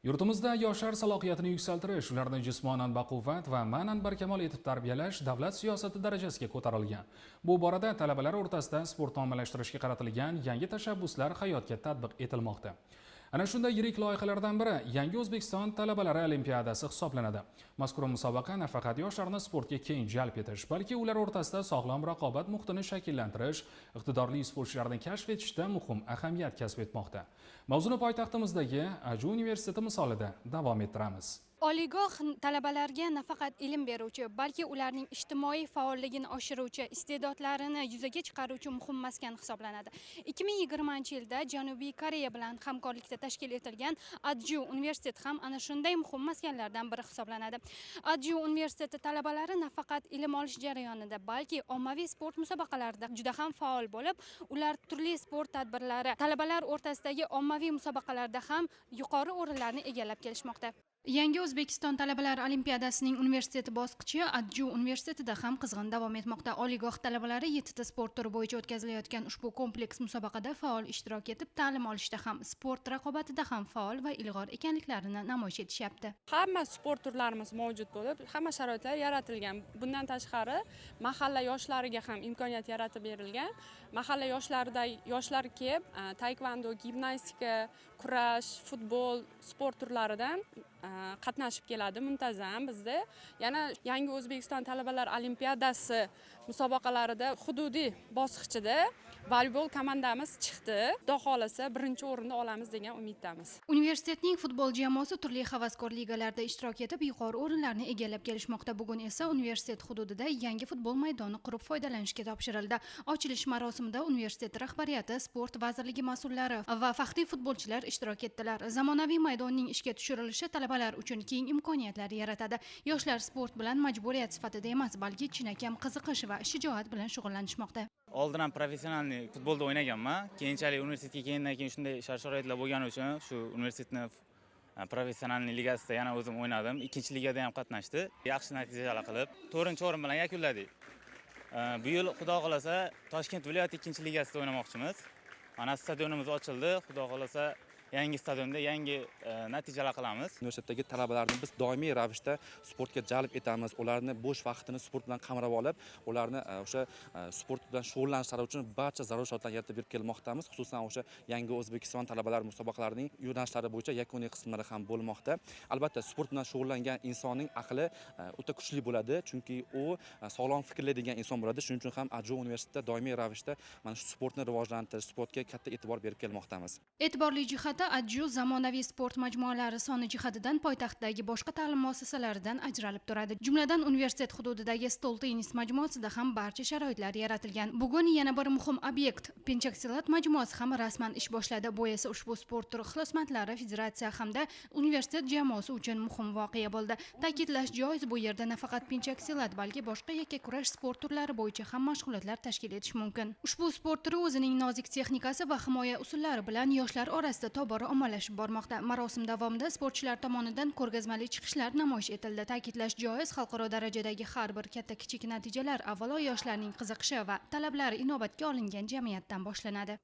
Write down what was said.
Yurtimizda yoshlar salohiyatini yuksaltirish, ularni jismonan baquvvat va ma'nan barkamol etib tarbiyalash davlat siyosati darajasiga ko'tarilgan. Bu borada talabalar o'rtasida sportni ommalashtirishga qaratilgan yangi tashabbuslar hayotga tatbiq etilmoqda. Ana shunday yirik loyihalardan biri Yangi O'zbekiston talabalari olimpiadasi hisoblanadi. Mazkur musobaqa nafaqat yoshlarni sportga keng jalb etish, balki ular o'rtasida sog'lom raqobat muhitini shakllantirish, iqtidorli sportchilarni kashf etishda muhim ahamiyat kasb etmoqda. Mavzuni poytaxtimizdagi Aju universiteti misolida davom ettiramiz. Oliygoh talabalarga nafaqat ilm beruvchi, balki ularning ijtimoiy faolligini oshiruvchi, iste'dodlarini yuzaga chiqaruvchi muhim maskan hisoblanadi. 2020-yilda Janubiy Koreya bilan hamkorlikda tashkil etilgan Adju universiteti ham ana shunday muhim maskanlardan biri hisoblanadi. Adju universiteti talabalari nafaqat ilm olish jarayonida, balki ommaviy sport musobaqalarida juda ham faol bo'lib, ular turli sport tadbirlari, talabalar o'rtasidagi ommaviy musobaqalarda ham yuqori o'rinlarni egallab kelishmoqda. Yangi O'zbekiston talabalar olimpiadasining universitet bosqichi Adju universitetida ham qizg'in davom etmoqda. Oliygoh talabalari 7 ta sport turi bo'yicha o'tkazilayotgan ushbu kompleks musobaqada faol ishtirok etib, ta'lim olishda ham, sport raqobatida ham faol va ilg'or ekanliklarini namoyish etishyapti. Hamma sport turlarimiz mavjud bo'lib, hamma sharoitlar yaratilgan. Bundan tashqari, mahalla yoshlariga ham imkoniyat yaratib berilgan. Mahalla yoshlarida yoshlar kelib, taekvondo, gimnastika, kurash, futbol, sport turlaridan qatnashib keladi muntazam bizda. Yana Yangi O'zbekiston talabalar olimpiadasi musobaqalarida hududiy bosqichida voleybol komandamiz chiqdi. Xudo xolasa birinchi o'rinni olamiz degan umiddamiz. Universitetning futbol jamoasi turli havaskor ligalarda ishtirok etib, yuqori o'rinlarni egallab kelishmoqda. Bugun esa universitet hududida yangi futbol maydoni qurib foydalanishga topshirildi. Ochilish marosimida universitet rahbariyati, sport vazirligi mas'ullari va faxriy futbolchilar ishtirok etdilar. Zamonaviy maydonning ishga tushirilishi talabalar uchun keng imkoniyatlar yaratadi. Yoshlar sport bilan majburiyat sifatida emas, balki chinakam qiziqish va shijoat bilan shug'ullanishmoqda. Oldin ham professional futbolda o'ynaganman. Keyinchalik universitetga kelgandan keyin shunday shart-sharoitlar bo'lgani uchun shu universitetni professional ligasida yana o'zim o'ynadim. Ikkinchi ligada ham qatnashdi. Yaxshi natijalar qilib, 4-o'rin bilan yakunladik. Bu yil Xudo xolasa Toshkent viloyati 2-ligasida o'ynamoqchimiz. Mana stadionimiz ochildi. Xudo xolasa yangi stadionda yangi natijalar qilamiz. Universitetdagi talabalarni biz doimiy ravishda sportga jalb etamiz. Ularni bo'sh vaqtini sport bilan qamrab olib, ularni o'sha sport bilan shug'ullanishlari uchun barcha zarur sharoitlarni yaratib berib kelmoqdamiz. Xususan o'sha Yangi O'zbekiston talabalar musobaqalarining yo'nalishlari bo'yicha yakuniy qismlari ham bo'lmoqda. Albatta, sport bilan shug'ullangan insonning aqli o'ta kuchli bo'ladi, chunki u sog'lom fikrlaydigan inson bo'ladi. Shuning uchun ham Adju universitetida doimiy ravishda mana shu sportni rivojlantirish, sportga katta e'tibor berib kelmoqdamiz. E'tiborli jihati Adju zamonaviy sport majmualari soni jihatidan poytaxtdagi boshqa ta'lim muassasalaridan ajralib turadi. Jumladan, universitet hududidagi stol tennis majmuasida ham barcha sharoitlar yaratilgan. Bugun yana bir muhim obyekt Penchaksilat majmuasi ham rasman ish boshladi. Bu esa ushbu sport turi ixlosmandlari federatsiya hamda universitet jamoasi uchun muhim voqea bo'ldi. Ta'kidlash joiz, bu yerda nafaqat Penchaksilat, balki boshqa yakkakurash sport turlari bo'yicha ham mashg'ulotlar tashkil etish mumkin. Ushbu sport turi o'zining nozik texnikasi va himoya usullari bilan yoshlar orasida tobora ommalashib bormoqda. Marosim davomida sportchilar tomonidan ko'rgazmali chiqishlar namoyish etildi. Ta'kidlash joiz, xalqaro darajadagi har bir katta-kichik natijalar avvalo yoshlarning qiziqishi va talablari inobatga olingan jamiyatdan boshlanadi.